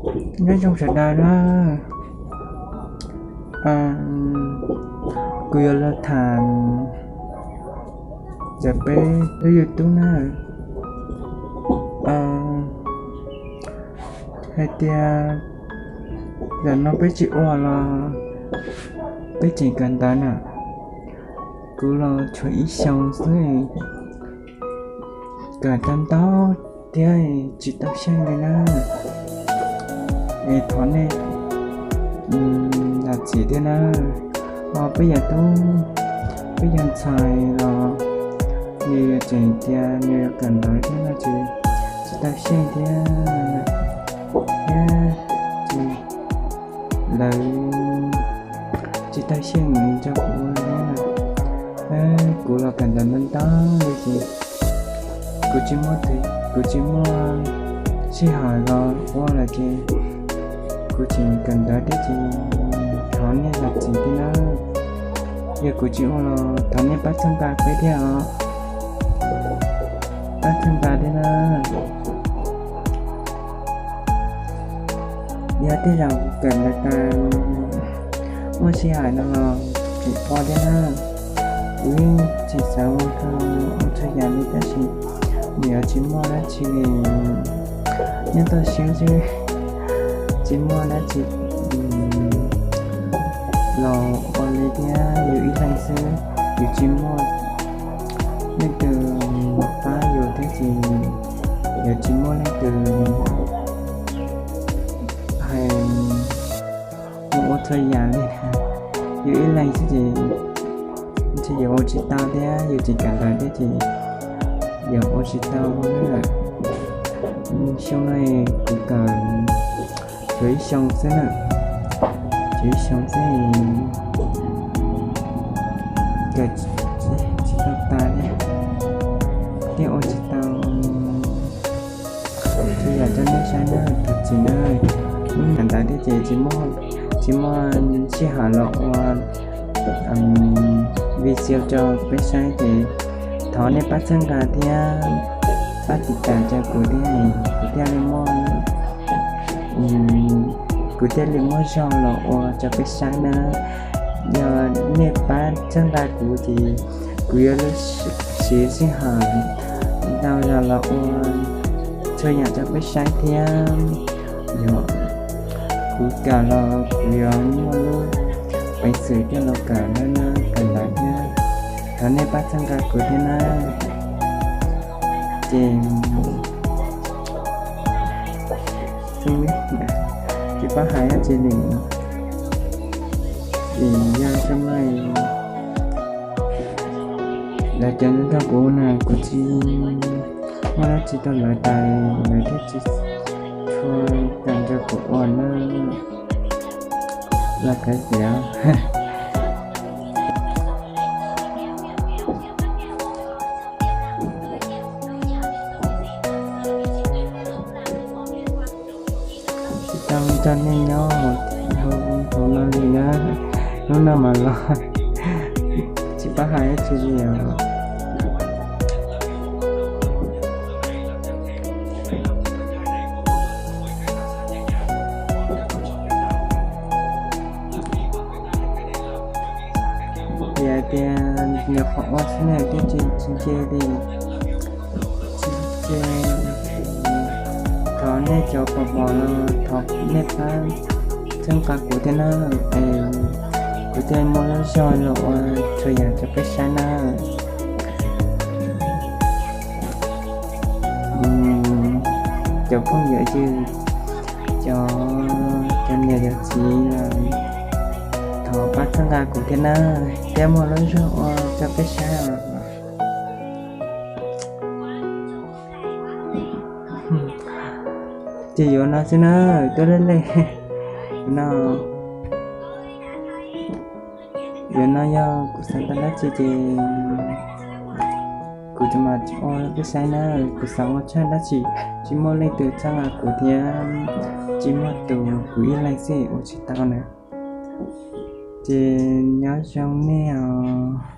Nyob zoo sawv daws na, kuv yuav los tham ntawm peb lub YouTube na, hais tias zaum no peb tsis ua los peb tseem kawm ntawv na. Kuv los tshuav ib xyoos xwb, kawm tau ntau thiab tsis tau xyeej li na. Es thov nej zam txim thiab na. Ho peb yog tub, peb yog ntxhais los nws yuav tseem tias nws yuav kawm ntawv thiab no ces tsis tau xyeej thiab, thiab ces lawv tsis tau xyeej nrog kuv ua li na. Kuv los kawm ntawv ntau ntau li ces kuv tsis muaj, kuv tsis muaj sij hawm los ua lawm ces kuv tseem kawm ntawv thiab ces thov nej zam txim thiab na. Yog kuv tsis ua los thov nej pab txhawb nqa peb thiab os, pab txhawb nqa thiab na. Yog tej zaum kawm ntawv tas muaj sij hawm no los tseem ua thiab na. Kuv yeej tseem xav ua, ua txhua yam li tab sis nws yuav tsis muaj dab tsi li. Nyob toj siab xwb, tsis muaj dab tsi los ua li thiab, yus ib leeg xwb, yus tsis muaj leej twg pab yus thiab ces yuav tsis muaj leej twg hais mus ua txhua yam li. Yus ib leeg xwb ces ntshe yuav ua tsis tau thiab, yus tseem kawm ntawv thiab ces yuav ua tsis tau lawm. Xyoo no kuv kawm tsuas ib xyoo xwb na, tsuas ib xyoo xwb, kawm tsis tau tas thiab, thiaj ua tsis tau. Tsuas yog coj nej saib na, thov txim na, hnub ntawd thiab ces tsis muaj sij hawm los ua video rau peb saib ces thov nej pab txhawb nqa thiab pab tiv tam rau kuv thiab, kuv thiaj li muaj, kuv thiaj li muaj zog los ua rau peb saib na. Yog nej pab txhawb nqa kuv ces kuv yuav siv sij hawm ntau zog los ua txhua yam rau peb saib thiab. Yog kuv kawm los kuv yuav muaj lub peev xwm coj los kawm na, kawm ntawv thiab. Thov nej pab txhawb nqa kuv thiab na. Ces tsis paub hais dab tsi li. Ces yog xyoo no lawv cov nrog kuv na kuv tsis muaj dab tsi rau lawv tas, lawv thiaj tsis tshua kam nrog kuv ua na. Lawv kav tias tsis tau nrog nej nyob hauv no li na, hnub no mas los tsis paub hais dab tsi li os. Vim hais tias nyuam qhuav ua xwb na, twb tsis nce li, tsis nce. Thov nej cov pom pom los thov nej pab txhawb nqa kuv thiab na, es kuv thiaj muaj lub zog los ua txhua yam rau peb saib na. Cov phooj ywg, cov, cov niam cov txiv, thov pab txhawb nqa kuv thiab na, thiaj muaj lub zog ua rau peb saib os. Ces yuav no xwb na, tuaj lej lej no. Yuav no yog kuv xav tau dab tsi ces kuv tsis mam ua peb saib na, kuv xav ua tshaj dab tsi tsis muaj leej twg txhawb nqa kuv thiab, tsis muaj tus, kuv ib leeg xwb ua tsis tau na. Ces nyob zoo nej os.